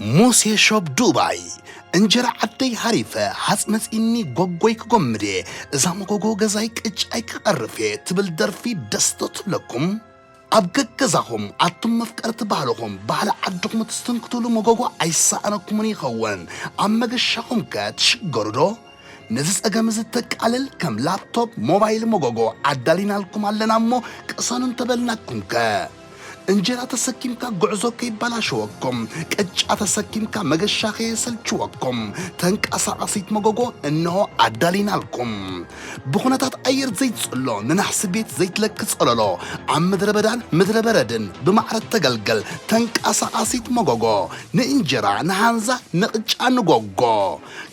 ሙሴ ሾፕ ዱባይ። እንጀራ ዓደይ ሃሪፈ፣ ሃጽ መጺኒ ጎጎይ ክጎምድ እየ፣ እዛ መጎጎ ገዛይ ቅጫይ ክቐርፍ እየ ትብል ደርፊ ደስ ዶ ትብለኩም? ኣብ ገገዛኹም ኣቱም መፍቀርቲ ባህልኹም፣ ባህሊ ዓድኹም ትስትንክትሉ መጎጎ ኣይሰኣነኩምን ይኸውን። ኣብ መገሻኹም ከ ትሽገሩ ዶ? ነዚ ጸገም እዚ ተቃልል ከም ላፕቶፕ፣ ሞባይል መጎጎ ኣዳሊናልኩም ኣለና እሞ ቅሰኑ እንተበልናኩም ከ? እንጀራ ተሰኪምካ ጉዕዞ ከይበላሸወኩም፣ ቅጫ ተሰኪምካ መገሻ ከየሰልችወኩም፣ ተንቀሳቓሲት መጎጎ እንሆ ኣዳሊናልኩም። ብኹነታት ኣየር ዘይትጽሎ፣ ንናሕሲ ቤት ዘይትለኪ ጸለሎ፣ ኣብ ምድረ በዳን ምድረ በረድን ብማዕረ ተገልገል ተንቀሳቓሲት መጎጎ፣ ንእንጀራ፣ ንሃንዛ፣ ንቕጫ፣ ንጎጎ።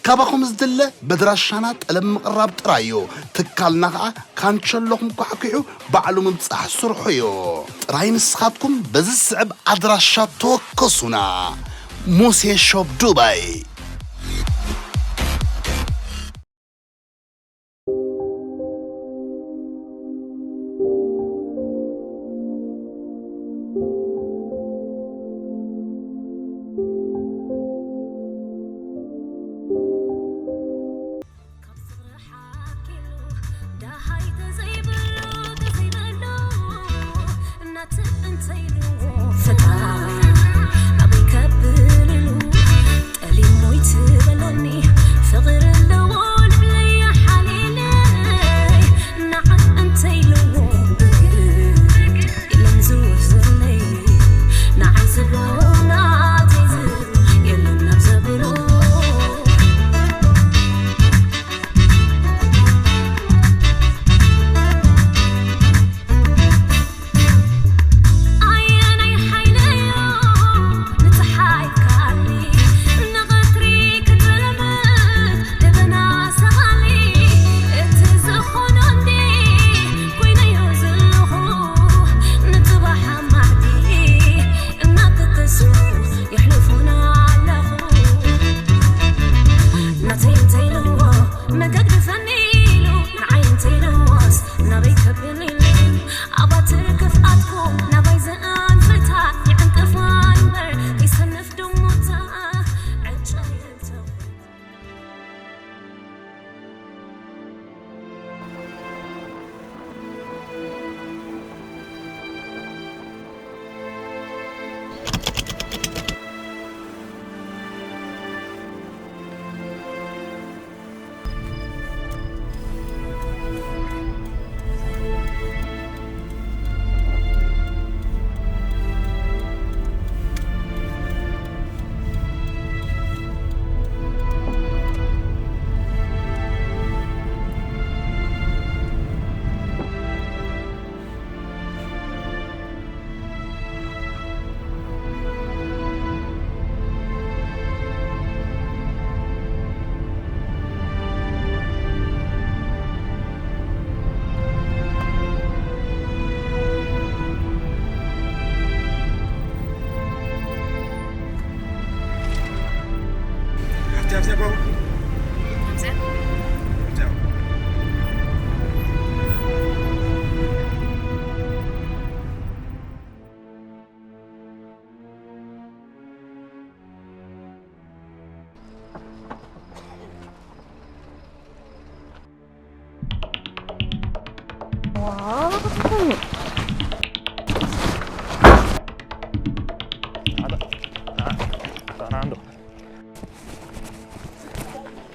ካባኹም ዝድለ በድራሻና ጠለብ ምቕራብ ጥራይ እዩ። ትካልና ኸኣ ካንቸሎኹም ኳሕኲሑ ባዕሉ ምብጻሕ ስርሑ እዩ። ጥራይ ንስኻትኩም በዚ ዝስዕብ ኣድራሻ ተወከሱና። ሙሴ ሾፕ ዱባይ።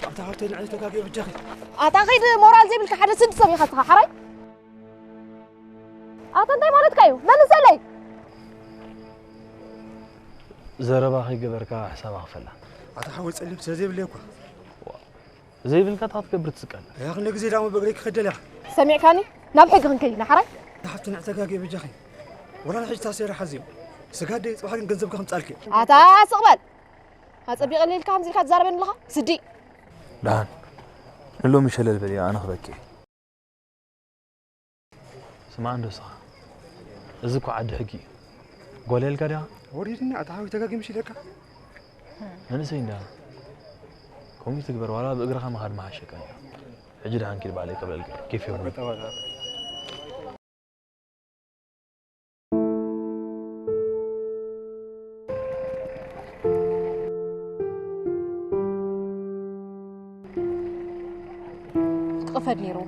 ኣታ ሃብተይ ንዓይ ተጋግዮ ብጃኺ። ኣታ ኸይድ ሞራል ዘይብልካ ሓደ ስድ ሰብ ኢኻ ትኻ ሓራይ። ኣታ እንታይ ማለትካ እዩ? መልሰለይ። ዘረባ ከይገበርካ ሕሳባ ክፈላ። ኣታ ሓወይ ጸሊም ስለ ዘይብለይ እኳ። ዘይብልካ እንታይ ክትገብር ትስቀል? እያ ክንደ ግዜ ዳሞ ብእግረይ ክኸደል እያ። ሰሚዕካኒ? ናብ ሕጊ ክንከይድ ኢና ሓራይ። ኣታ ሓብቲ ንዓይ ተጋግዮ ብጃኺ። ወላ ንሕጂ ታሰሪ ሓዝዮ። ስጋደይ ጽባሕ ግን ገንዘብካ ከምጻልኪ። ኣታ ስቕ በል። ኣጸቢቐ ኢልካ ከምዚ ኢልካ ትዛረበኒ ኣለኻ? ስዲ። ደሓን ንሎሚ ሸለል በሊ ኣነ ክበኪ። ስማዕ እንዶ ንስኻ፣ እዚ እኮ ዓዲ ሕጊ እዩ። ጓል ኢልካ ዲኻ? ወሪድና ኣታ ሓዊ ተጋጊምሽ ኢለካ። መንእሰይ እንዳ ከምኡ ትግበር ዋላ ብእግርኻ ምኻድ ምሓሸካ እዩ። ሕጂ ደሓን ኪድ ባዕለይ ከብለልካ ኬፍ የብሉን። ክቕፈድ ነይርዎ።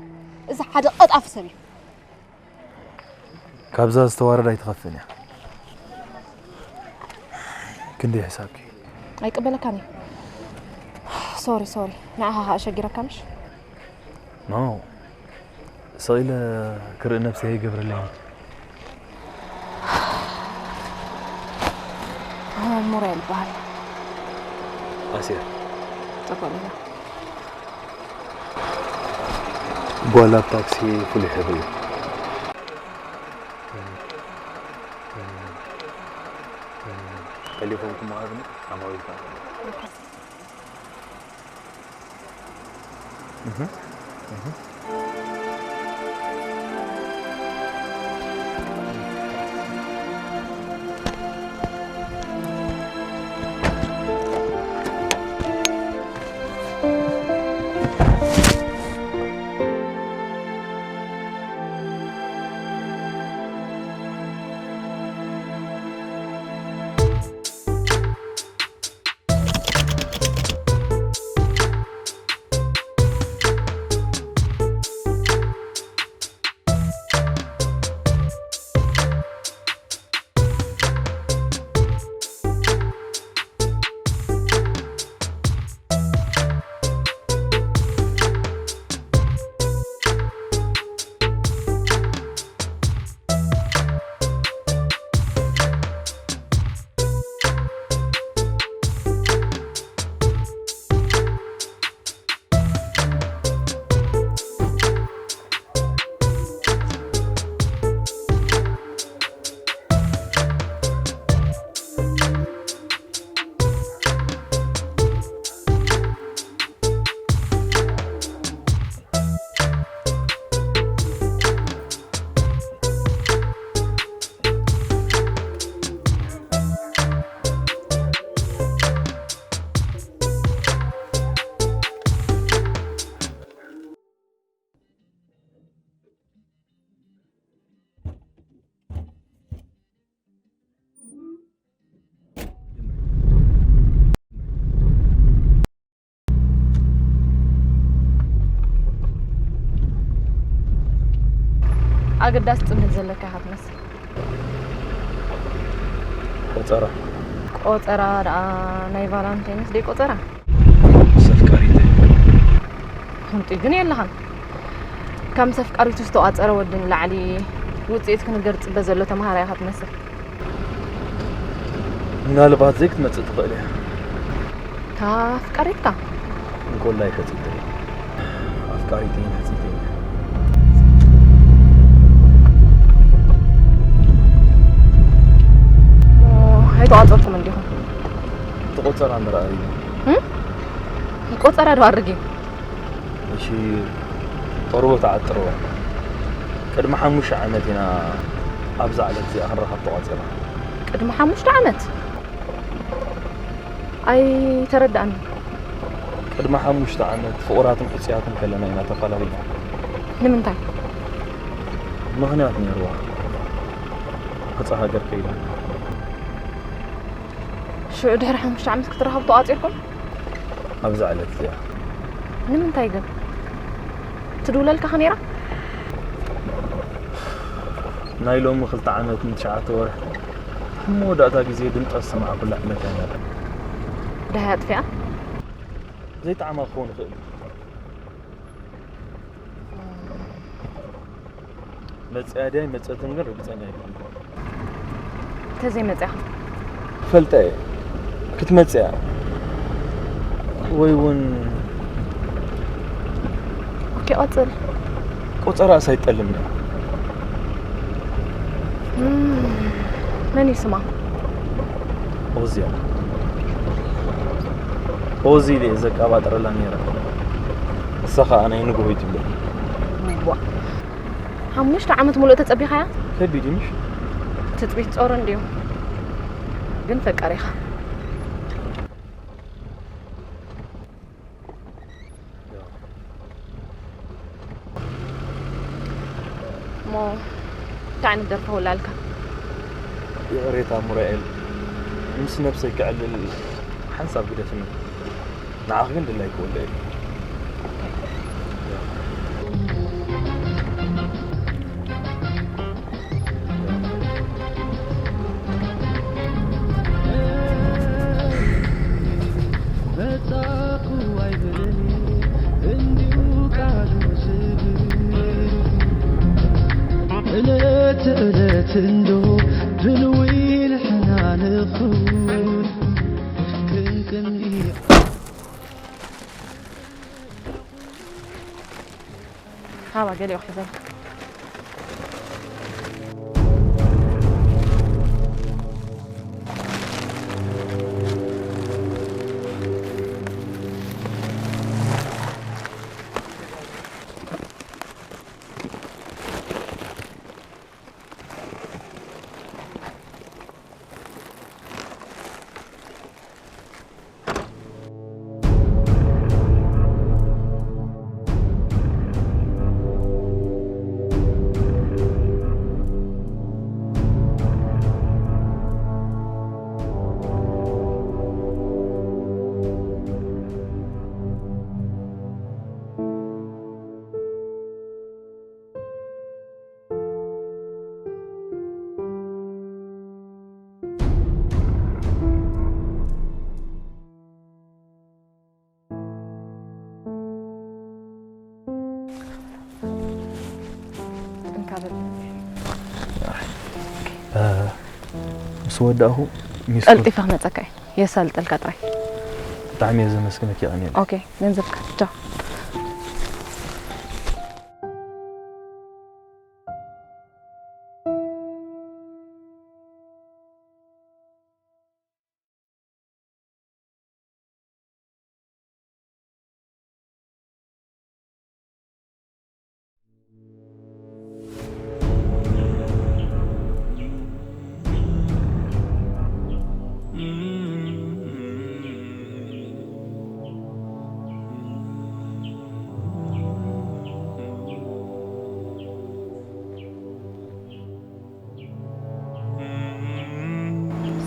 እዚ ሓደ ቀጣፊ ሰብ እዩ። ካብዛ ዝተዋረድ ኣይትኸፍእን እያ። ክንደይ ሕሳብኪ? ኣይቅበለካን እዩ። ሶሪ፣ ሶሪ። ንዓኻ ኸኣ ሸጊረካ ምሽ? ኖ። ስቕ ኢለ ክርኢ ነብሰይ ኣይገብረለይን። ሙርያ ይበሃል። ኣሲር። ጽቡቕ ኢኻ። ጓል ኣብ ታክሲ ፍሉይ ሕብሪ እዩ። ቴሌፎንኩም መሃብኒ ኣማዊልካ። ኣገዳሲ ጽምብል ዘለካ ኢኻ ትመስል። ቆጸራ። ቆጸራ ደኣ ናይ ቫላንታይንስ ደይ ቆጸራ? ምስ ኣፍቃሪተይ። ከምቲ ግን የለኻን። ካብ ምስ ኣፍቃሪቱ ዝተቋጸረ ወዲ ንላዕሊ ውጽኢት ክንገር ዝጽበ ዘሎ ተምሃራይ ኢኻ ትመስል። ምናልባት ዘይክትመጽእ ትኽእል እያ። እታ ኣፍቃሪትካ? እንኮላይ ፈጺጠ። ኣፍቃሪተይን ሕጽይተይን እያ። ኦ፣ ኣይተቋጸርኩም እንዲኹም? ተቆጸራ እምበር ኣሪና። እም? ቆጸራ ዶ ኣርጊ? እሺ፣ ቆርቦት ዓጥርዋ። ቅድሚ ሓሙሽተ ዓመት ኢና ኣብዛ ዕለት እዚኣ ክንራኸብ ተቋጺርና። ቅድሚ ሓሙሽተ ዓመት? ኣይተረድኣኒ። ቅድሚ ሓሙሽተ ዓመት ፍቑራትን ሕጹያትን ከለና ኢና ተፈላለና። ንምንታይ? ምኽንያት ነይርዋ። ወጻኢ ሃገር ከይዳ። ሽዑ ድሕሪ ሓሙሽተ ዓመት ክትራኸቡ ተቋጺርኩም? ኣብዛ ዕለት እዚኣ። ንምንታይ ግን? ትድውለልካ ከ ነይራ? ናይ ሎሚ ክልተ ዓመትን ትሽዓተ ወርሒ ኣብ መወዳእታ ግዜ ድምጻ ዝሰማዕኩላ ዕለት እያ ነይራ። ደሃይ ኣጥፊኣ? ዘይጠዓማ ክኸውን ይኽእል እዩ። መጽያ ድያ ኣይመጸትን ግን ርግጸኛ ኣይኮንኩን። እንተዘይመጽያ? ፈልጠ እየ። ክትመጽእ እያ። ወይ እውን ኦኬ፣ ቀጽል። ቆጸራስ ኣይጠልምን እያ። እም፣ መን እዩ ስማ? ኦዚ እያ። ኦዚ ኢለ እየ ዘቀባጥረላ ነይረ። እሳ ኸኣ ናይ ንግሆ እዩ ትብለኒ። ዋ። ሓሙሽተ ዓመት ሙሉእ ተጸቢኻያ? ከቢድ እዩ ምሽ? ትጽቢት ጾር እንድዩ። ግን ፈቃሪኻ። እሞ እንታይ ዓይነት ደርፊ ከውላልካ? ይቕሬታ ሙራኤል፣ ምስ ነብሰይ ክዕልል ሓንሳብ ግደፍኒ። ንዓኺ ግን ድላይ ክወልደ እየ። ትንዶ ብንዊል ሕናንኹን ክንክን ሃባ ገሊኦ ሒዘን። እንካ በል። እ፣ ምስ ወዳእኹ ሚስ ኮል ቀልጢፈ ክመጸካ እየ። የሳልጠልካ ጥራይ። ብጣዕሚ እየ ዘመስግነኪ፣ የቐንየለይ። ኦኬ፣ ገንዘብካ። ቻው።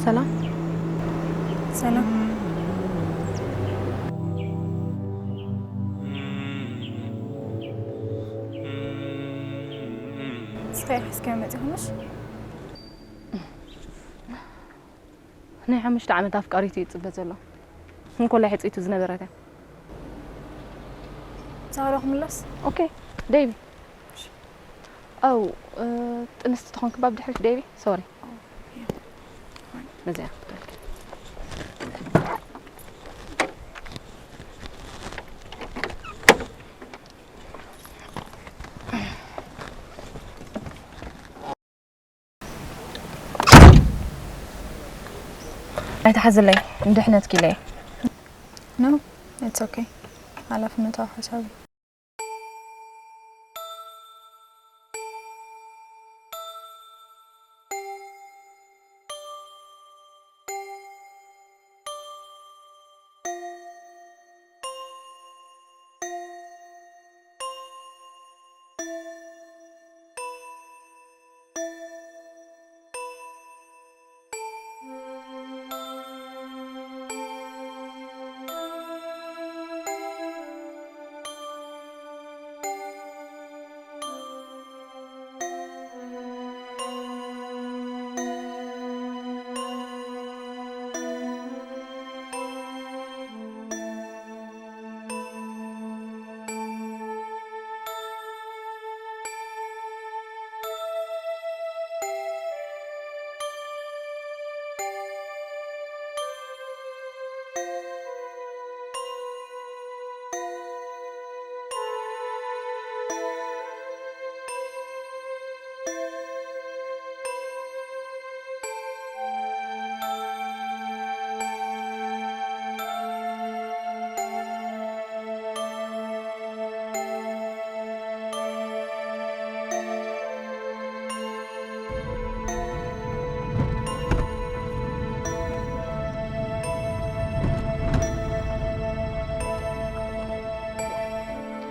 ሰላም። ሰላም። ስኻ ኢኺ እስከ መፂኹምሽ? ናይ ሓሙሽተ ዓመት ኣፍቃሪቱ እዩ ዝፅበ ዘሎ። እንኮላይ ሕፅይቱ ዝነበረት እያ። ዛረኹምለስ? ኦኬ ዴቪ። ኣው ጥንስቲ ትኾንኪ ባ ብድሕሪት ዴቪ። ሶሪ። ነዚኣ ክትወልድ። ኣይትሓዝለይ፣ ንድሕነትኪ ኢለ እየ። No, it's okay. ሓላፍነቱ ኣብ ሓሳብ እዩ።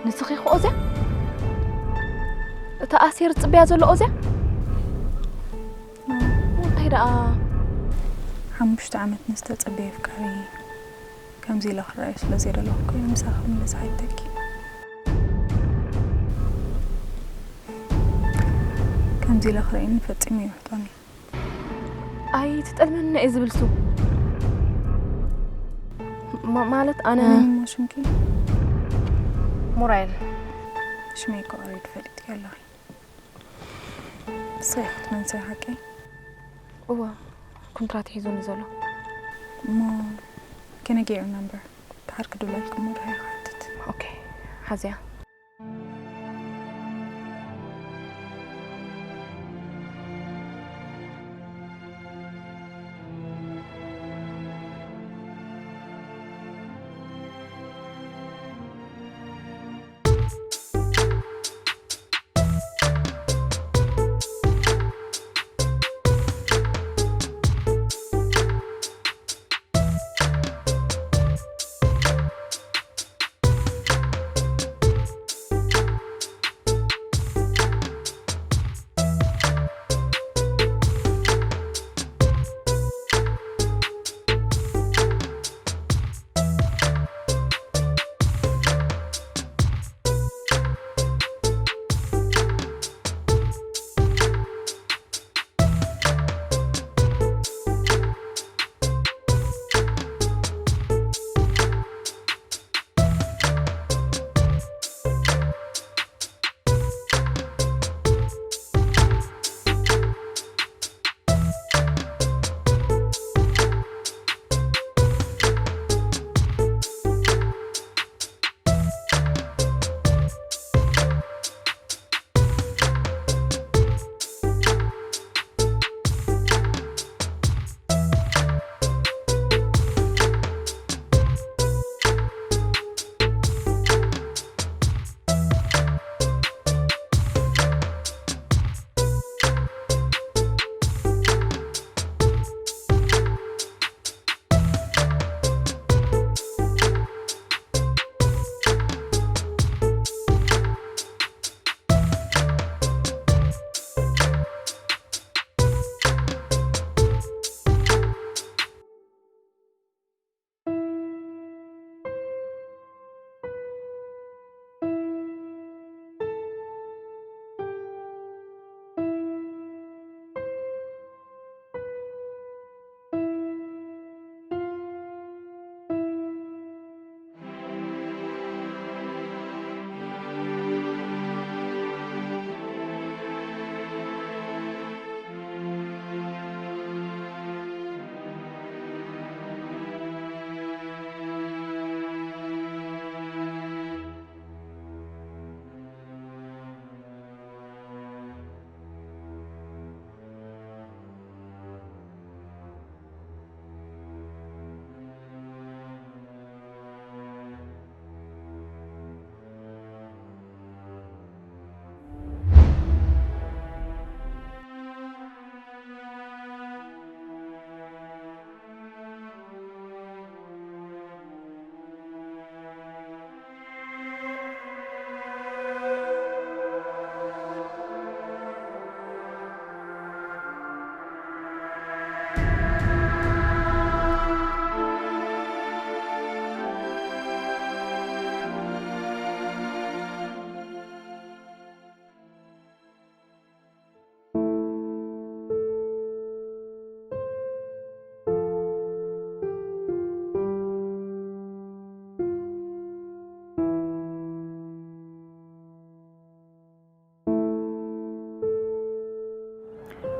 ንስኺ ኦዝያ? እታ ኣሴር ዝፅበያ ዘሎ ኦዝያ? እንታይ ደኣ? ሓሙሽተ ዓመት ንዝተፀበየ ኣፍቃሪ ከምዚ ኢለ ክረኣዮ ስለ ዘይደለኹ እኮ እየ ምሳኺ ክምለስ ሓቲተኪ። ከምዚ ኢለ ክርእየኒ ፈጺሙ ይውሕጠኒ። ኣይትጠልመኒ እየ ዝብል ሱ። ማ-፣ ማለት ኣነ መን እሞ ሽምኪ? ሞራይል። ሽመይ እኮ ኦሬዲ ፈሊጥኪ ኣለኺ። ሰይ ክትመንሰይ ሓቂ? እወ፣ ኩንትራት ሒዙኒ ዘሎ። እሞ፣ can I get your number? ድሓር ክድውለልኩም እሞ ድሃይ ክሓትት። ኦኬ፣ ሓዝያ።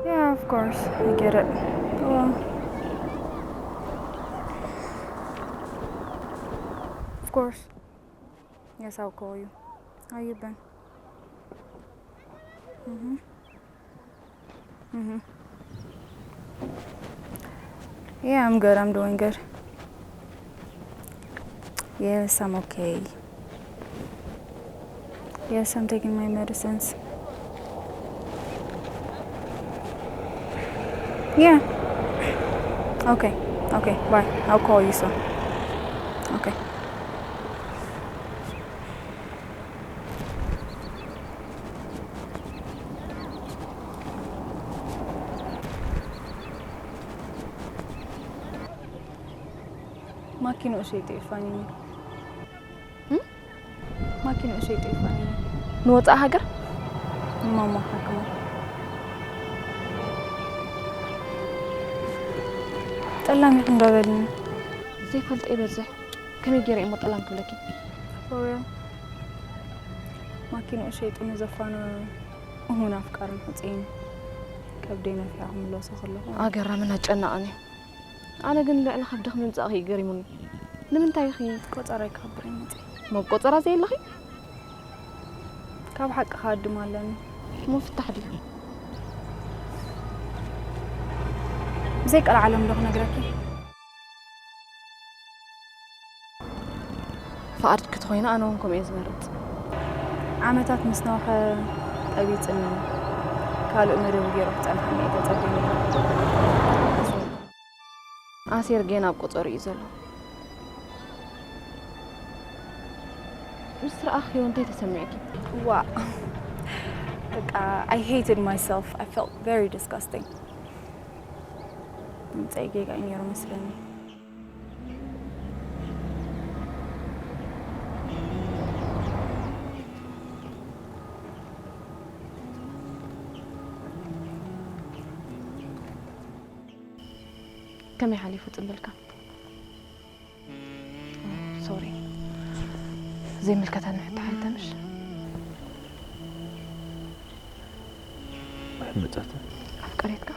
Yeah, of course. I get it. Well, of course. Yes, I'll call you. How you been? Mm-hmm. Mm-hmm. Yeah, I'm good. I'm doing good. Yes, I'm okay. Yes, I'm taking my medicines. Yeah. Okay. Okay, bye. I'll call you soon. Okay. ማኪንኡ ሸይጠ ይፋንኒ። እም? ማኪንኡ ሸይጠ ይፋንኒ። ንወፃእ ሃገር? ንማማ ሓክሞ። ጠላሚኹ እንዳበልኒ። ዘይፈልጦ ይበዝሕ። ከመይ ገይረ እሞ ጠላም ክብለኪ? ኦያ። ማኪንኡ ሸይጡ ንዘፋኖ እሙን ኣፍቃርን ሕፅይን። ከብደይ ነፊሐ ክምለሶ ከለኹ። ኣገራምን ኣጨናቕን እዩ። ኣነ ግን ልዕሊ ከብድኺ ምምጻእኺ እዩ ገሪሙኒ። ንምንታይ ኢኺ? ቆጸራይ ክኸብር እየ መጺአ። መቆጸራ ዘየለኺ? ካብ ሓቅኻ ኣድማ ኣለኒ። እሞ ፍታሕ ድዩ? ብዘይ ቀልዓለም ዶ ክነግረኪ? ፍቓድ ክትኮይኑ ኣነ እውን ከምኡ እየ ዝመርጽ። ዓመታት ምስ ነውሐ ቀቢጽኒ ካልእ መደቡ ገይሩ ክጸንሓኒ እየ ተጸቢኒ። ኣሴር ጌና ኣብ ቆጸሩ እዩ ዘሎ። ምስ ረኣኽዮ እንታይ ተሰሚዕኪ? ዋ፣ በቃ፣ I hated myself. I felt very disgusting. ድምፀይ ጌጋ እዩ ነይሩ መስለኒ። ከመይ ሓሊፉ ጽምብልካ? ሶሪ፣ ዘይምልከተኒ ሕቶ ሓተምሽ። መጸት ኣፍቀሬትካ?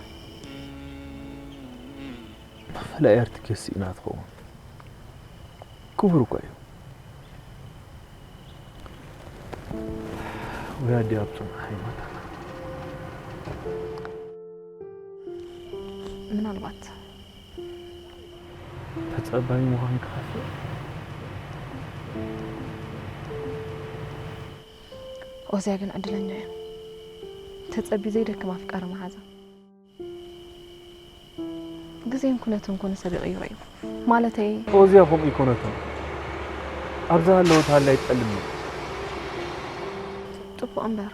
መፈላእያ ኣርቲኬስ ኢና ትኸውን። ክቡር እኳ እዩ። ወይ ኣዲ ኣብ ጽኑዕ ሃይማኖት። ምናልባት ተጸባይ ምዃን ክኸፍእ። ኦዝያ ግን ዕድለኛ እዩ። ተጸቢ ዘይደክም ኣፍቃሪ መሓዛ። ግዜን ኩነትን ኮነ ሰብ ይቕይሮ እዩ። ማለተይ ኦዝያ ከምኡ ይኮነትን። ኣብዛ ዘለወት ሃላይ ትጠልም እዩ። ጽቡቕ እምበር።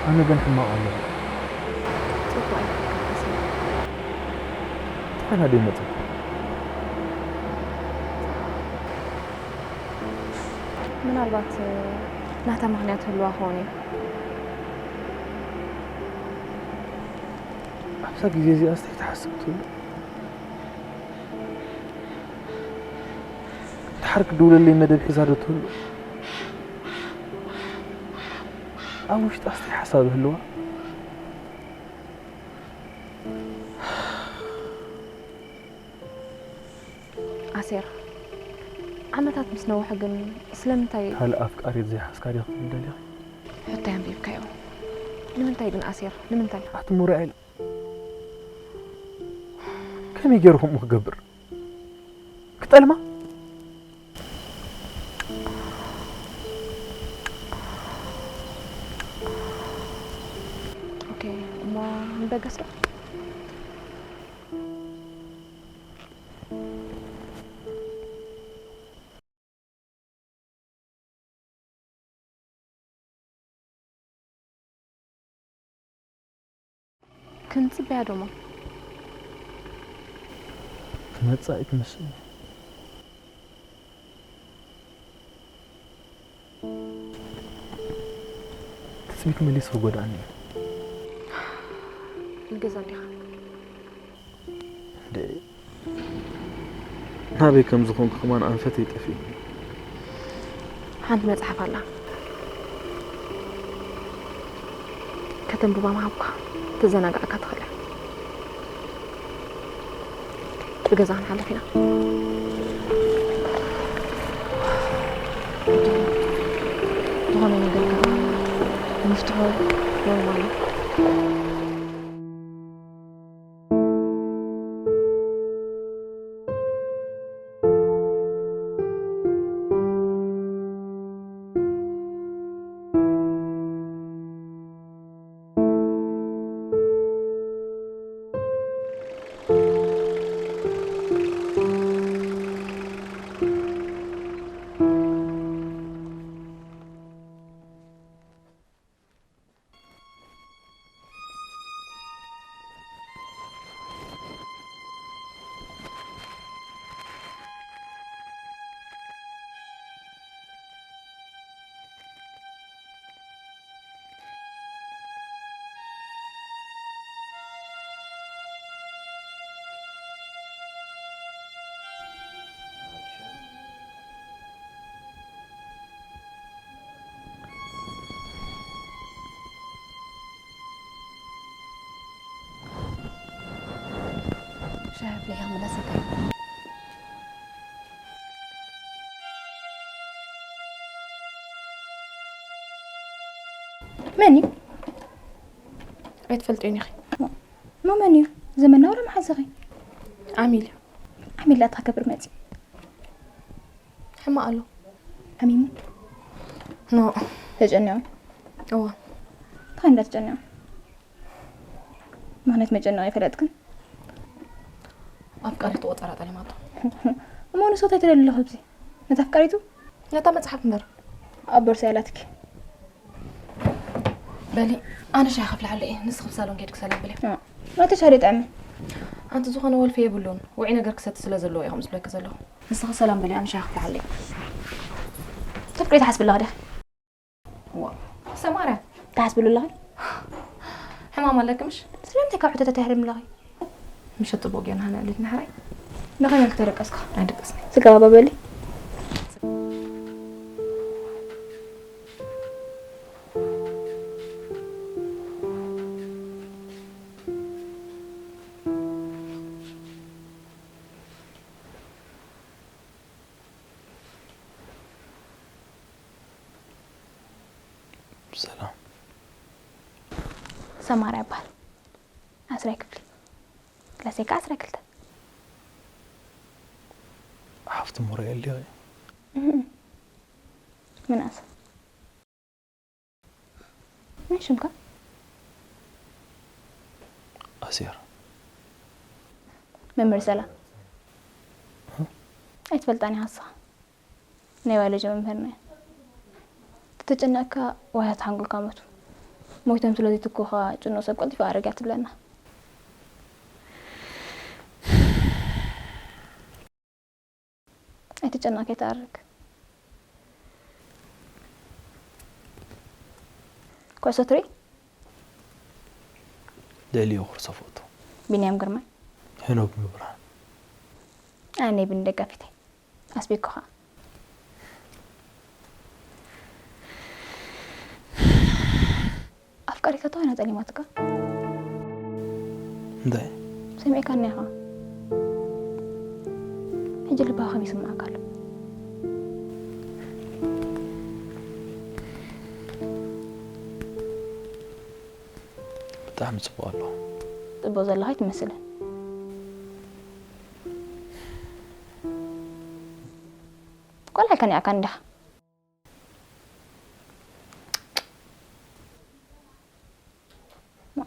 ኣነ ግን ሕማቕ ኣለኹ። ጽቡቕ ኣይኮንካን ኣስሊ። እንታይ ደይመጸ? ምናልባት ናታ ምኽንያት ህልዋ ክኸውን እዩ። ኣብዛ ግዜ እዚኣ እስቲ ትሓስብ ትህሉ? ድሓር ክድውለለይ መደብ ሒዛ ዶ ትህሉ? ኣብ ውሽጣ እስቲ ሓሳብ ህልዋ? ኣሴር፣ ዓመታት ምስ ነውሐ ግን ስለምንታይ ካልእ ኣፍቃሪት ዘይሓዝካ ዲኺ ክትብል ደሊኺ? ሕቶይ ኣንቢብካዮ። ንምንታይ ግን ኣሴር? ንምንታይ? ኣቲ ሙራኤል፣ ከመይ ገይሩ ከምኡ ክገብር? ክጠልማ? ኦኬ፣ እሞ ንበገስ ዶ? ክንጽበያ ዶሞ? ትመጽእ ኣይትመስል። ትጽቢት መሊሱ ክጎድኣኒ እዩ። ይገዛ እንዲኻ። እንደ ናበይ ከም ዝኾንኩ ከማን ኣንፈተይ ጠፊኡ። ሓንቲ መጽሓፍ ኣላ። ከተንብባ ምሃብኳ፣ ተዘናግዓካ ትኽእል እያ። ብገዛ ክንሓልፍ ኢና። ዝኾነ ነገር ምፍትሑ ኖርማል እዩ። ይኸምለሰካ። መን እዩ? ኣይትፈልጥዮን ኢኺ። እሞ መን እዩ? ዘመና ወላ መሓዝኺ? ዓሚል እዩ። ዓሚል ላታ ከብር መፂ። ሕማቕ ኣሎ። ሓሚሙ? ኖ። ተጨኒቑ? እዋ። እንታይ እንዳተጨነቐ? ምኽንያት መጨነቒ ይፈለጥክን? ኣፍቃሪቱ ቆጸራ ጠሊማቶ። እሞ ንሶት ኣይትደሊ ኣለኹ ኣብዚ። ነታ ኣፍቃሪቱ? ነታ መጽሓፍ እምበር። ኣብ ቦርሳ ያላትኪ። በሊ፣ ኣነ ሻሂ ከፍልሓለ እየ። ንስኺ ሳሎን ከይድኪ ሰላም በሊ። እ፣ ናተይ ሻሂ ደይጥዕም። ኣንቲ ዝኾነ ወልፊ የብሉን። ውዑይ ነገር ክሰቲ ስለ ዘለዎ እየ ከምኡ ዝብለኪ ዘለኹ። ንስኺ ሰላም በሊ፣ ኣነ ሻሂ ከፍልሓለ እየ። ተፍቅሪ ትሓስቢ ኣለኺ ዲኺ? ዋ፣ ሰማርያ። ትሓስብሉ ኣለኺ? ሕማም ኣለኪ ምሽ? ስለምንታይ ካብ ሕቶ ተተህርም ኣለኺ? ምሸት ጽቡቕ ጌርና ሃና ልጅ ናሕራይ። ንኸመይ ክተደቀስካ? ኣይደቀስኒ። ስጋባ በሊ። ሰላም። ሰማርያ እባሃል። ዓስራይ ክፍሊ። ክላሰይ ከኣ ዓስራይ ክልተ። ሓፍቲ ሙራኤል ዲኺ? እህ። ምንኣስ? መን ሽምካ? ኣሴር። መምህር ሰላም። እ? ኣይትፈልጣን ኢኻ ንስኻ። ናይ ባዮሎጂ መምህርና እያ። ተተጨነቕካ ዋህያት ሓንጎልካ ሞቱ። ሞይቶም ስለ ዘይትኩኻ ጭኑቕ ሰብ ቀልጢፉ ኣረግ እያ ትብለና። ኣይትጨነቕ ከይትኣርግ። ኩዕሶ ትርኢ? ልዕሊኡ ኩዕሶ ፈቱ። ቢንያም ግርማይ። ሄኖክ ምብርሃን። ኣነ ናይ ቢኒ ደጋፊት እየ። ኣስቤኩኻ። ኣፍቃሪካ ተኾይና ጠሊማትካ? እንታይ? ሰሚዕካኒ ኢኻ። ሕጂ ልብኻ ከመይ ይስምዓካ ኣሎ? ብጣዕሚ ጽቡቕ ኣሎ። ጽቡቕ ዘለኻ ኣይትመስልን። ቆልዓ ከኒኣካ እንዲኻ።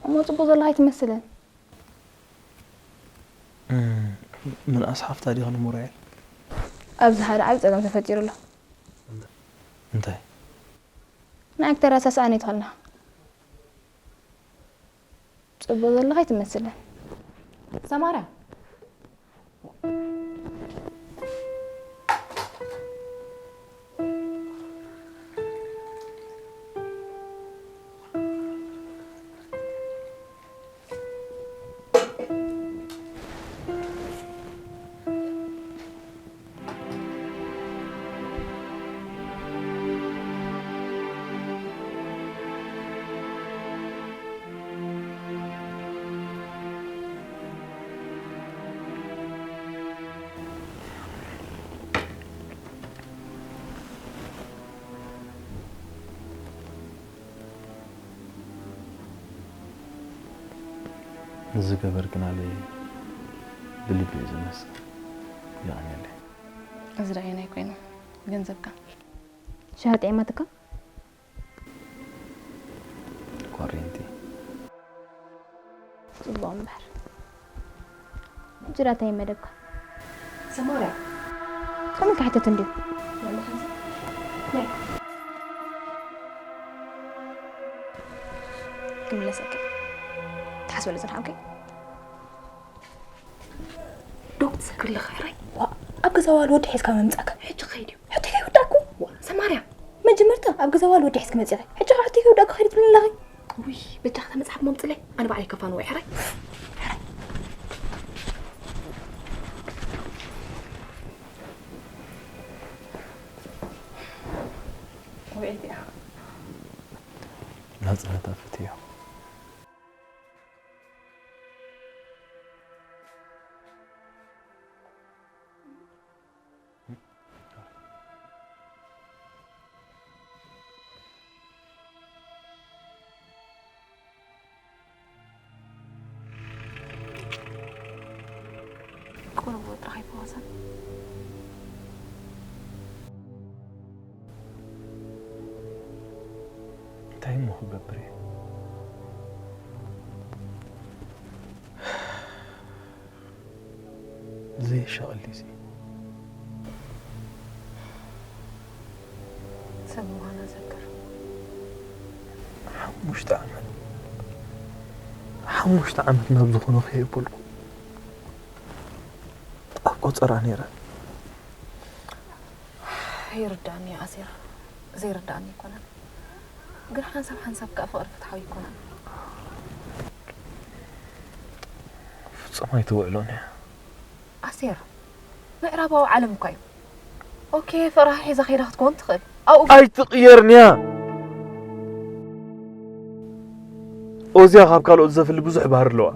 እሞ ጽቡቕ ዘለኻ ኣይትመስልን። እም፣ ምንኣስ ሓፍታ ዲኻ ንሙራኤል? ኣብዚ ሓደ ዓቢ ጸገም ተፈጢሩ ኣሎ። እንታይ? ንዓይ ክተረሳስኣኒ ኣይትኽእልና። ጽቡቕ ዘለኻ ኣይትመስልን። ሰማራ። ንዝገበርክናለይ ብልቢ እየ ዘመስግን። የቐንየለይ። እዚ ደኣ ኣየናይ ኮይኑ? ገንዘብካ? ሻሂ ጥዒማትካ? ኮሬንቲ። ጽቡቕ እምበር። ሕጂ ደኣ እንታይ እዩ መደብካ? ሰማርያ። ከመይ ክሕተት እንድዩ? ክምለሰካ። ትሓስበሉ ጽንሓ፣ ኦኬ? ዶ ክትሰክር ኣለኻ፣ ሕራይ? ዋ፣ ኣብ ገዛ ዋል ወዲ ሒዝካ ምምጻእካ። ሕጂ ክኸይድ እዩ። ሕቶይ ከይወዳእኩ? ዋ፣ ሰማርያ። መጀመርታ ኣብ ገዛ ዋል ወዲ ሒዝኪ መጺኺ። ሕጂ ኸዓ ሕቶይ ከይወዳእኩ ከይድ ትብሊ ኣለኺ። ውይ፣ በጃኻ እታ መጽሓፍ እሞ ኣምጽለይ። ኣነ ባዕለይ ከፋንዎ እየ፣ ሕራይ። ወይ እዚኣ። ናጽነት ኣፍትዮ። ጎረቤት ጥራሕ ኣይፈወሰን። እንታይ እሞ ክገብር እየ? ዘየሻቕል ድዩ እዚ? ሰብ ምዃና ዘክር። ሓሙሽተ ዓመት ሓሙሽተ ዓመት ናብ ዝኾነ ከየበልኩ ኣብ ቆፀራ ነይረ። ይርዳእኒ እዩ ኣሴር፣ ዘይርዳእኒ ኣይኮነን። ግን ሓንሳብ ሓንሳብ ከኣ ፍቕሪ ፍትሓዊ ኣይኮነን። ፍጹም ኣይትውዕሎን እያ። ኣሴር፣ ምዕራባዊ ዓለም እኳ እዩ። ኦኬ፣ ፍቕርኻ ሒዛ ከይዳ ክትከውን ትኽእል። ኣብኡ ኣይትቕየርን እያ። ኦዚያ ካብ ካልኦት ዘፍሊ ብዙሕ ባህሪ ኣለዋ።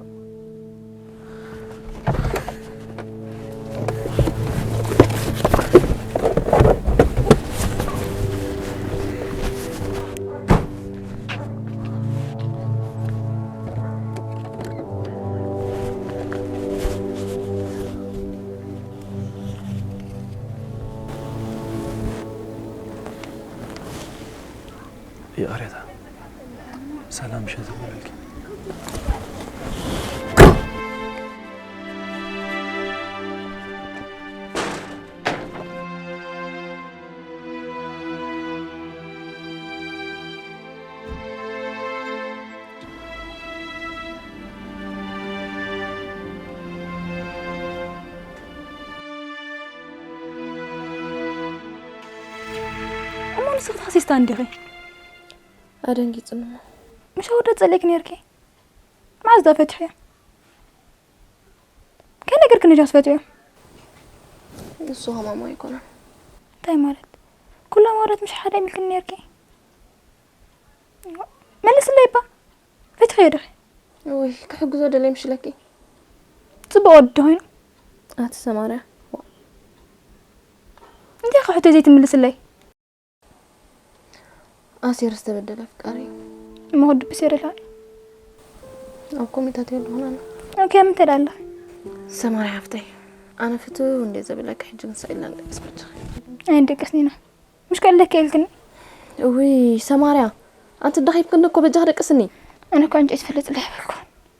ይቕሬታ። ሰላም ምሸት ይኹንልኪ። እሞ ንስኺ ተኸሲስታ እንዲኺ? ኣደንጊጹኒ እሞ። ምሽ ኣወዳት ጸሊእኪ ነርኪ? መዓዝ ዳ ፈትሕዮ? ከነገርኪ ነጃስ ፈትዮ? ንሱ ከማሞ ኣይኮነን። እንታይ ማለት? ኩሎም ኣወዳት ምሽ ሓደ ሚልክኒ ነርኪ? መልስለይ እባ። ፈትሕዮ ዲኺ? ወይ ክሕግዞ ደለይ ምሽለኪ? ጽቡቕ ወዲ ዶ ኮይኑ? ኣቲ ሰማርያ። እንታይ ከ ሕቶ ዘይትምልስለይ? ኣሴር ዝተበደለ ኣፍቃሪ እዩ። እሞ ክድብስ የደልካን? ኣብ ኮሚታት የለኹን ኣነ። ኦኬ፣ ምንታይ ደኣ ኣለኺ? ሰማርያ ሓፍተይ፣ ኣነ ፍትው እንደ ዘብለኪ ሕጂ ክንሳ ኢልና ንደቅስ በጃኺ። ኣይንደቅስን ኢና። ምሽ ከለኪ ኢልክኒ? እውይ ሰማርያ፣ ኣንቲ ደኺምክኒ እኮ በጃኺ ደቅስኒ። ኣነ እኮ ዕንጨይቲ ፍልጥ ለይበልኩ።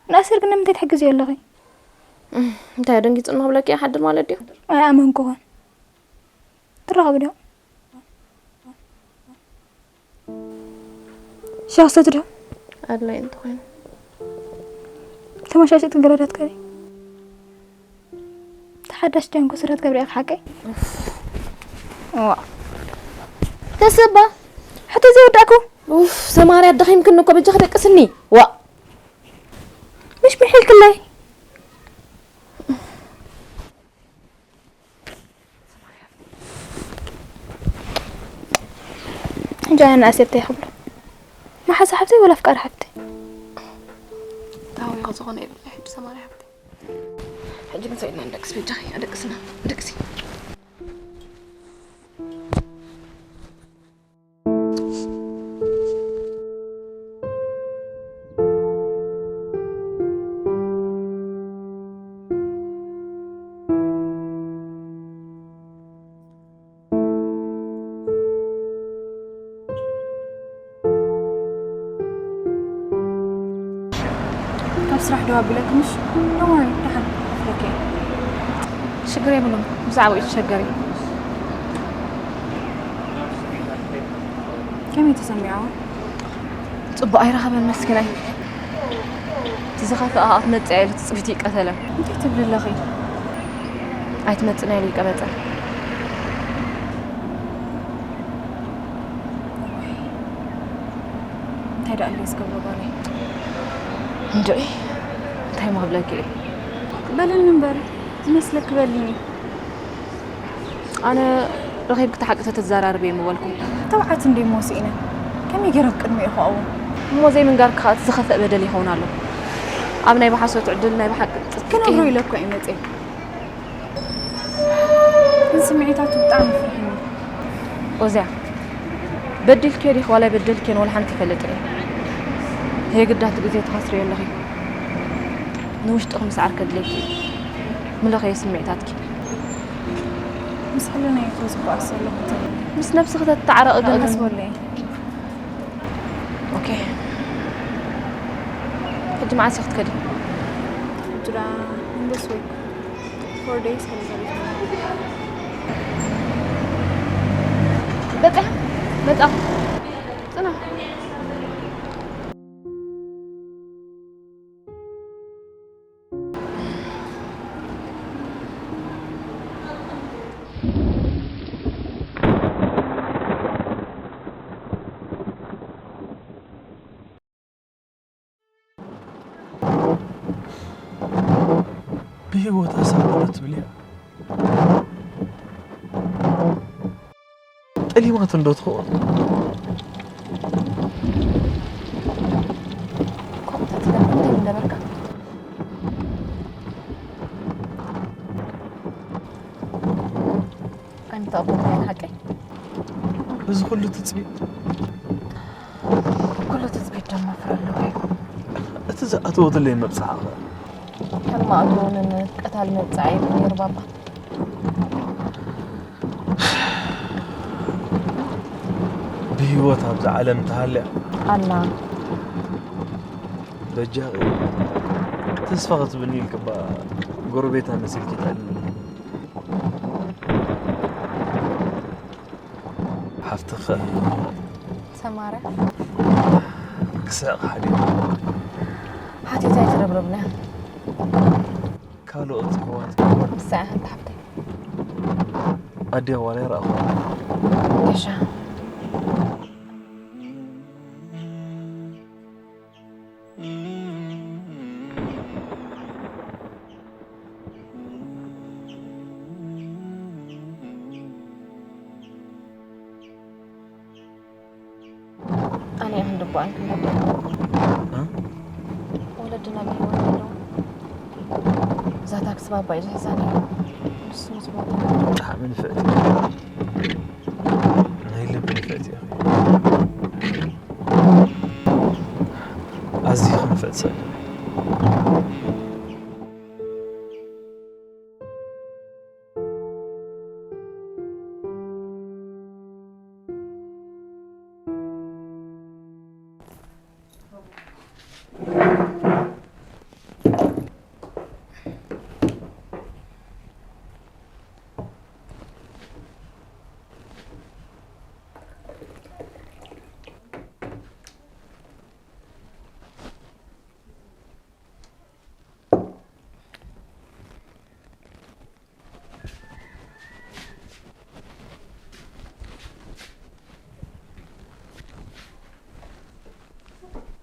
ንኣሴር ግን ንምንታይ ትሕግዝዮ ኣለኺ? እንታይ ደንጊጹ እናብለኪ ይሓድር ማለት ድዩ? ኣይኣመንኩኹን። ትራኸቡ ዶ? ሻሂ ሰቲ ዶ? ኣድላይ እንተኾይኑ። ተመሻሽጥ ገረዳት ከሪ። ተሓዳሽ ጃንጎ ስረት ገብሪኤል ሓቀይ። ዋ። ተሰባ። ሕቶ ዘይወዳእኩ። ኡፍ ሰማርያ ደኺምክኒ እኮ በጃኺ ደቅስኒ። ዋ። ምሽ ምሒልክለይ። ሕጂ ኣነ ንኣሴር እንታይ ክብሎ? መሓዛ ሓፍተይ ወላ ኣፍቃሪ ሓፍተይ? ታዊኻ ዝኾነ የብለይ ሕጂ ሰማርያ ሓፍተይ። ሕጂ ክንሳ ኢልና ንደቅስ በጃኺ ኣደቅስና። ኣደቅሲ። ካብ ስራሕ ደው ኣቢለኪ ምሽ? እዋይ ደሓን ክፍለኪ እየ። ሽግር የብሉን ብዛዕባኡ ኣይትሸገሪ። ከመይ ተሰሚዕዋ? ጽቡቕ ኣይረኸበን መስኪናይ። እቲ ዝኸፍኣ ከኣ ክትመጽእ እያ ኢሉ ትጽቢቱ ይቀተለ። እንታይ ትብሊ ኣለኺ? ኣይትመጽእን እያ ኢሉ ይቀበጸ። እንታይ ደኣ ኣለይ ዝገብሮ ጓለይ? እንድዒ እንታይ እሞ ክብለኪ እየ? በልኒ እምበር ዝመስለኪ በልኒ። ኣነ ረኺብኪ እቲ ሓቂ ተተዘራርቢ እየ ምበልኩ። ተባዓት እንደ እሞ ስኢነ ከመይ ገይረ ኣብ ቅድሚኡ ክቐውም? እሞ ዘይምንጋርኪ ከኣ እቲ ዝኸፍእ በደል ይኸውን ኣሎ። ኣብ ናይ ብሓሶት ዕድል ናይ ብሓቂ ጽድቂ ክነግሮ ኢለ እኮ እየ መጽየ። ግን ስምዒታቱ ብጣዕሚ ፍርሕኒ። ኦዝያ በዲልክዮ ዲኺ ዋላ ኣይበደልክዮን ዋላ ሓንቲ ኣይፈልጥን እየ። የግዳ እቲ ግዜ ትኸስርዮ ኣለኺ። ንውሽጥኺ ምስዓር ከድልየኪ እዩ። ምለኸየ ስምዒታትኪ። ምስ ሕልናይ እኮ ዝጓዓዝ ዘለኹ። ምስ ነብስኺ ተተዓረቒ ግን ቀስ በለይ። ኦኬ። ሕጂ መዓስ ኢኺ ክትከዲ? ሕጂ ደኣ in this week four days ከም ዘሪፍ። በቃ መጣ ጽና። ብህይወታ ሳላ ዶ ትብል እያ? ጠሊማቶ እንዶ ትኸውን? ኮምታት ለምን እንደበርካ ኣይምተቐበልካዮን ሓቀይ? እዚ ኩሉ ትጽቢት ኩሉ ትጽቢት ደሞ ፍረ ኣለዎ እዩ። እቲ ዝኣተወትለይ መብጽዓ ኸ? ሕማቕ ትውንን ቀታል መብጽዓ እዩ ነይሩ ባባ። ብህይወት ኣብዛ ዓለም ተሃልያ ኣላ በጃኺ ተስፋ ክትብኒ ኢልክባ ጎረቤታ መሲልኪ ጠልኒ ሓፍትኸ ሰማረ ክስሕቕ ሓዲሩ ሓቲት ኣይትረብረብና ካልኦት ኣሕዋት ምሳ ሓንቲ ሓፍተይ ኣዲያ ዋላ ይረኣኹ ገሻ ኣነ ክንድቦኣን ክንደቦ እ? ወለድና ብህይወት ኣለዉ። እዛ ታክሲ ባባ እዩ ዝሕዛ ነይሩ። ንሱ ምስ ሞተ ብጣዕሚ ንፍዕቲ ናይ ልቢ ንፍዕቲ ኢኺ ኣዝኺ ንፍዕቲ ሰብ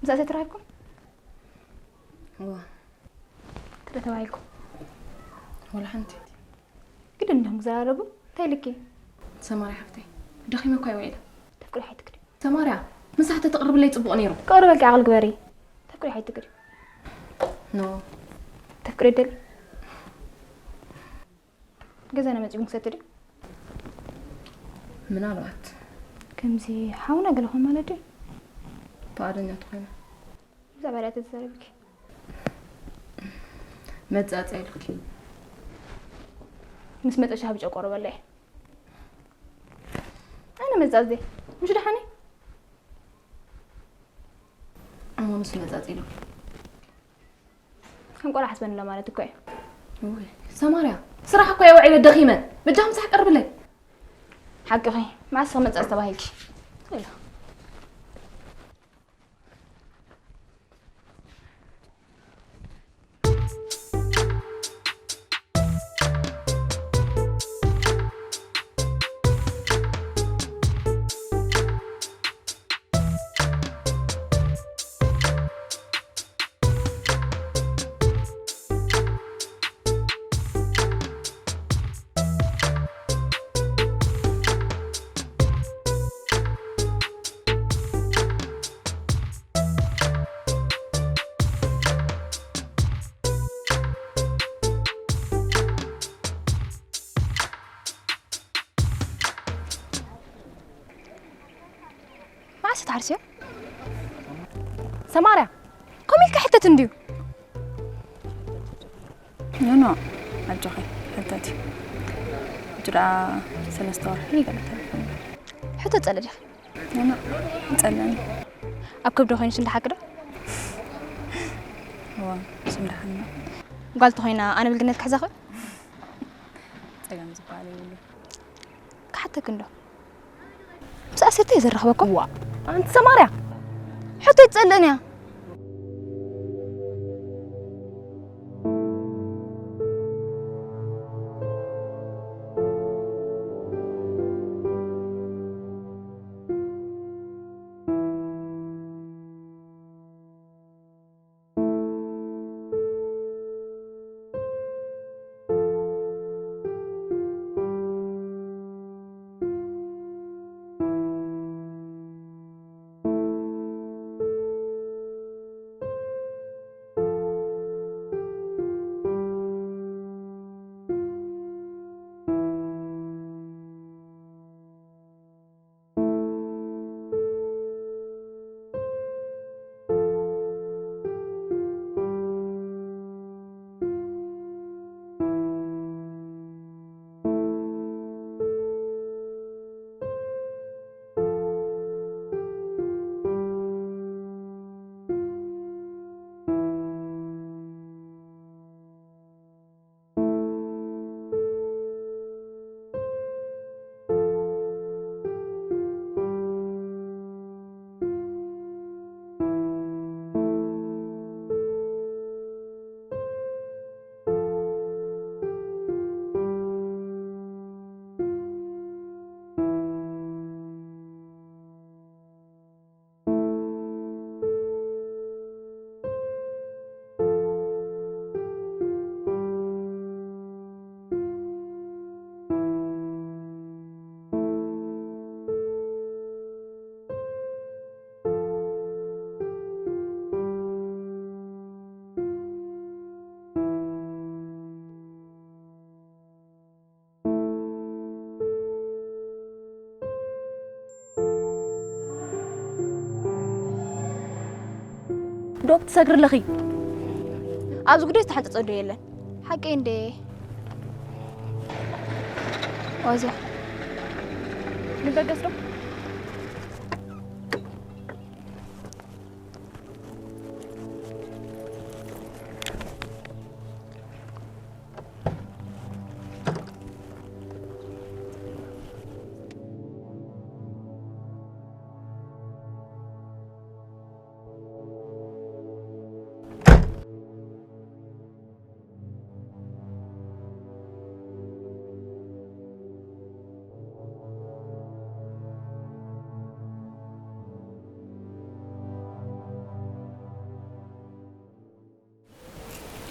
ምሳእ ተራኺብኩም? እዋ ክደ ተባሂልኩም? ወላ ሓንቲ ግድን እንዲኹም ክዘራረቡ እንታይ ልኪ? ሰማርያ ሓፍተይ ደኺመ እኳ ይውዒለ ተፍቅሪ ሓይትክዲ ሰማርያ ምሳሕ ተተቕርብለይ ጽቡቕ ነይሩ ክቕርበልኪ ዓቕል ግበሪ። ተፍቅሪ ሓይትክዲ ኖ ተፍቅሪ ደሊ ገዛና መጺኹም ክሰቲ ድዩ? ምናልባት ከምዚ ሓውና ገለኹም ማለት ድዩ? ፍቓደኛ ተኾይነ ብዛዕባ ዳ ተዛረብኪ መጻጸ ኢልኪ ምስ መጠሻ ብጨ ቆርበለይ ኣነ መጻጽ ደይ ምሽ ደሓኒ እሞ ምስ መጻጸ ኢልኪ ከም ቆልዓ ሓስበንላ ማለት እኮ እዩ። ውይ ሰማርያ ስራሕ እኮ እየ ውዒለ ደኺመ። በጃ ምሳሕ ቀርብለይ። ሓቅኺ መዓስ ክመጻጽ ተባሂልኪ? ኢላ መዓስ ትሓርስዮ? ሰማርያ ከምኡ ኢልካ ሕተት እንድዩ። ኖኖ ኣጆኺ፣ ሕተቲ። ሕጂ ደኣ ሰለስተ ወርሒ ገለ ተሪፉ። ሕቶ ጸለ ዲኺ? ኣነ ይጸለኒ። ኣብ ከብዲ ኮይንሽ እንዳ ሓቂ ዶ? እዋ፣ እሱ እንዳ ሓና። ጓል ተኾይና ኣነ ብልግነት ክሕዛ ኽእል? ጸገም ዝበሃል የብሉን። ክሓተክ እንዶ። ምስ ኣሰርተ እየ ዘራኽበኩም። ዋ፣ ኣንቲ ሰማርያ፣ ሕቶ ይጸለኒ እያ። ዶ ክትሰግሪ ኣለኺ? ኣብዚ ጉዳይ ዝተሓንጸጸ ዶ የለን? ሓቀይ እንዴ? ኦዚያ። ንበገስ ዶ?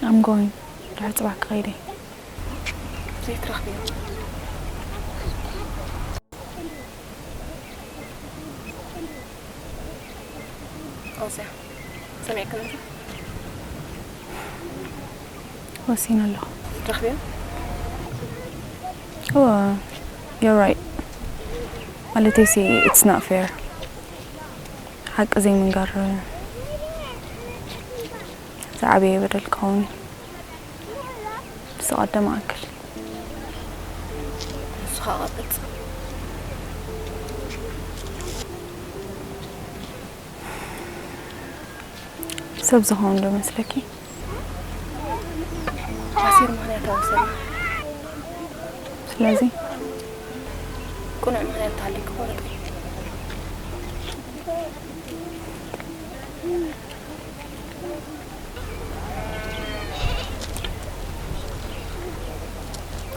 I'm going. ድሕሪ ጽባሕ ክኸይድ እየ። ዘይትረኽብዮ። ኦዚያ፣ ሰሚዕክኒ ዶ? ወሲነ ኣለኹ። ትረኽብዮ? እወ፣ you're right። ማለተይሲ፣ it's not fair። ሓቂ ዘይምንጋር ዝዓበየ በደል ክኸውን እዩ። ዝቐደመ ኣክል። ንሱ ኸኣ ቀብጽ። ሰብ ዝኸውን ዶ መስለኪ? ኣሲር ምኽንያታዊ ሰብ እዩ። ስለዚ? ቅኑዕ ምኽንያት እንተሃልዩ ክቆረጥ እዩ።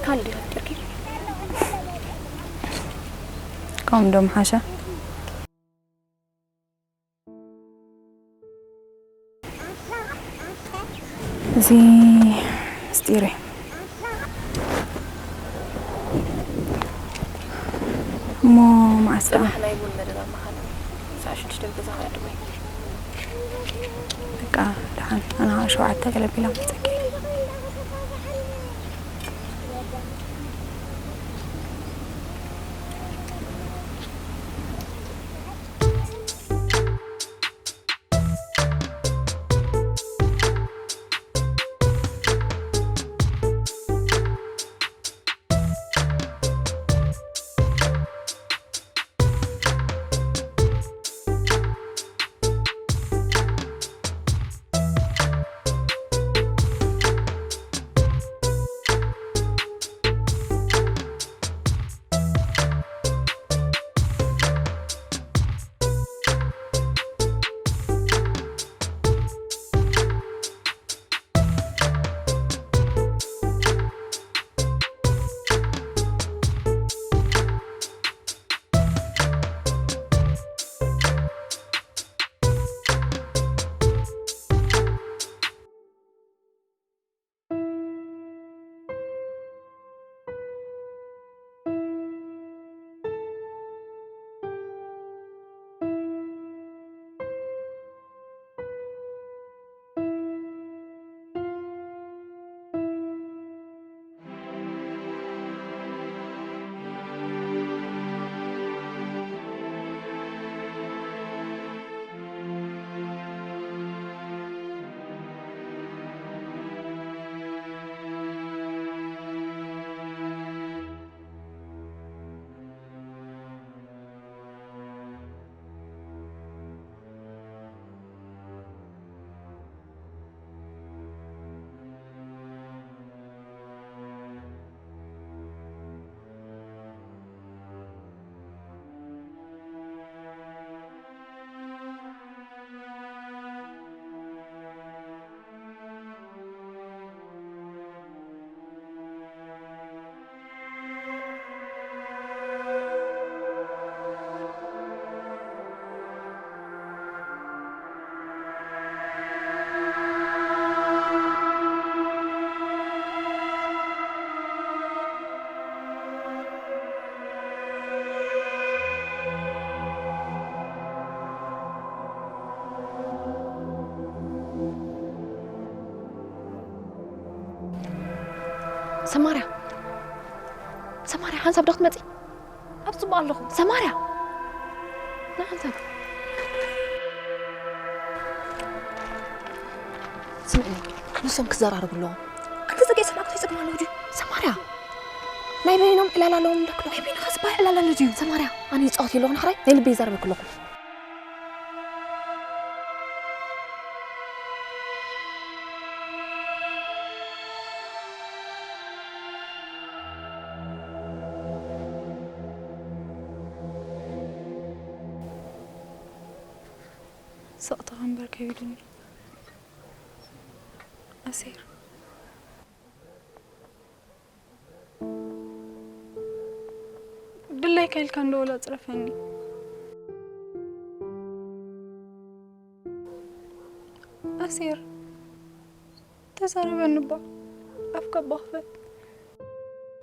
ካልእ ድዩ ተፈጢርኪ? ከምኡ ዶ ምሓሸ? እዚ ምስጢር እዩ። እሞ መዓስ ደኣ? ጽባሕ ናይ ቡን መደብ ኣብ መኻን ሰዓት ሽዱሽተ ገዛ ክዕድመ እዩ። በቃ ደሓን፣ ኣነ ኸዓ ሸውዓተ ገለ ቢላ መጸኪ። ሰማርያ፣ ሰማርያ፣ ሓንሳብ ዶ ክትመጺ? ኣብ ጽቡቕ ኣለኹ። ሰማርያ፣ ንዓንተ። ስምዕኒ፣ ንሶም ክዘራረቡ ኣለዎም። ኣንተ ጽጌ፣ ሰማዕ፣ እንታይ ጸገም ኣለዎ ድዩ? ሰማርያ፣ ናይ በይኖም ዕላል ኣለዎም እንዳክሎ። ናይ በይንኻ ዝበሃል ዕላል ኣሎ ድዩ? ሰማርያ፣ ኣነ ይጻወት ኣለኹ ንሕራይ፣ ናይ ልበይ ይዛረበክ ኣለኹ። ስቕታ ከንበር ከቢዱኒ። ኣሴር፣ ድላይካ ኢልካ እንዶ ወላ ጽረፈኒ። ኣሴር፣ ተዛረበኒ እባ። ኣፍካ እባ ክፈት።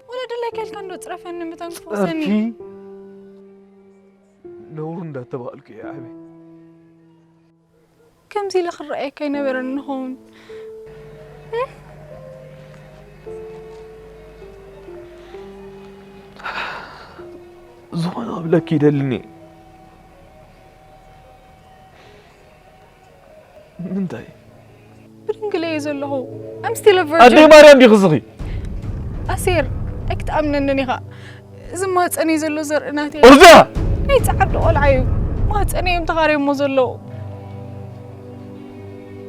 ወላ ድላይካ ኢልካ እንዶ ጽረፈኒ፣ ምታን ክፈውሰኒ። ጸርፊ ነውሩ እንዳተባልኩ እየ ዓብየ። ከምዚ ኢለ ክረኣየካ ኣይነበረን ንኸውን። እም? ዝኾነ ክብለኪ ይደልኒ። ምንታይ? ብድንግለ እየ ዘለኹ። I'm still a virgin። ኣደይ ማርያም ዲኺ ዝኺ? ኣሴር፣ ኣይክትኣምነንን ኢኻ። እዚ ማህፀነይ ዘሎ ዘርኢ ናተይ። ኦርዳ! ናይ ፃዓዱ ቆልዓ እዩ። ማህፀነይ እዮም ተኻርዮሞ ዘለዉ።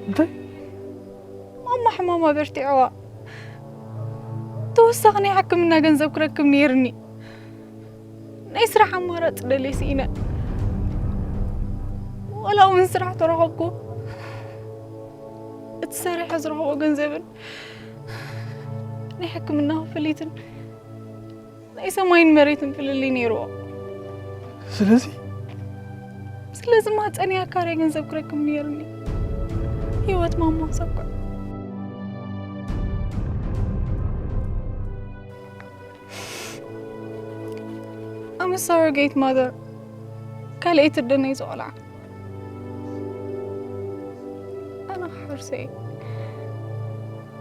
እንታይ? ማማ ሕማማ በርቲዕዋ። ተወሳኺ ናይ ሕክምና ገንዘብ ክረክብ ነይርኒ። ናይ ስራሕ ኣማራፂ ደልየ ስኢነ። ዋላ እውን ስራሕ ተረኸብኩ፣ እቲ ሰሪሐ ዝረኽቦ ገንዘብን ናይ ሕክምና ክፍሊትን ናይ ሰማይን መሬትን ፍልልይ ነይርዎ። ስለዚ ስለዚ ማህፀነይ ኣካርየ ገንዘብ ክረክብ ነይርኒ። ህይወት ማማ ክሰኩዕ። I'm a surrogate mother። ካልኣይቲ ኣደ ናይዚ ቆልዓ። ኣነ ክሓርሰ እየ።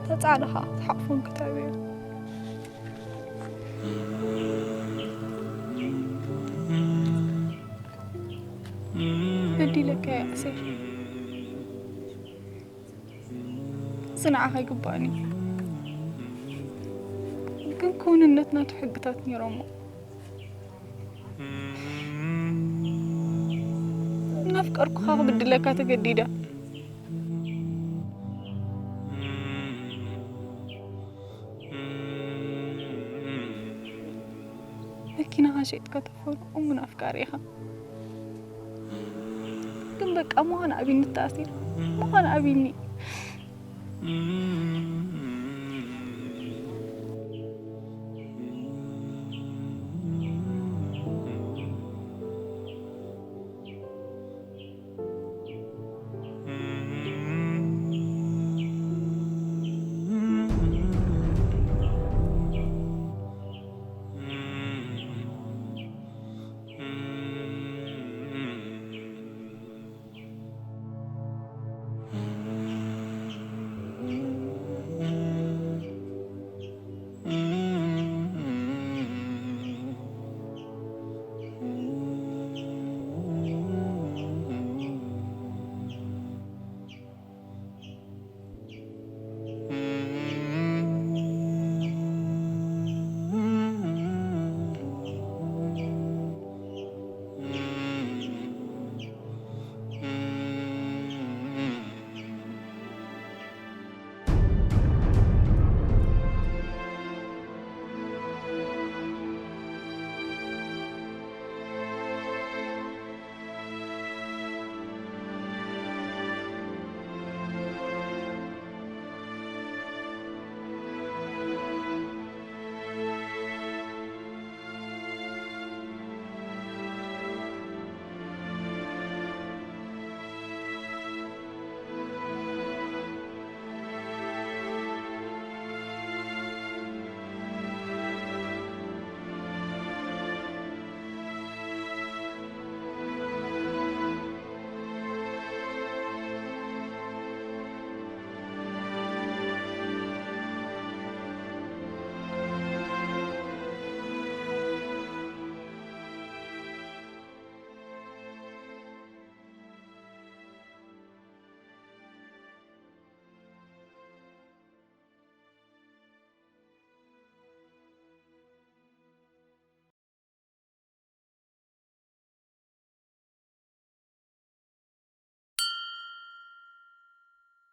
እታ ጻዕዳ ኸኣ ክትሓቕፎን ክተብዮን። በዲለካ እየ ኣሴር። እዚ ንዓኻ ኣይግባእን እዩ። ግን ክውንነት ናቱ ሕግታት ነይሮሞ። እናፍቀርኩኻ ክብድለካ ተገዲደ። መኪናኻ ሸይጥካ ተፈርቑ ምን ኣፍቃሪ ኢኻ። ግን በቃ ምዃን ኣቢኒ ተኣሲር። ምዃን ኣቢኒ።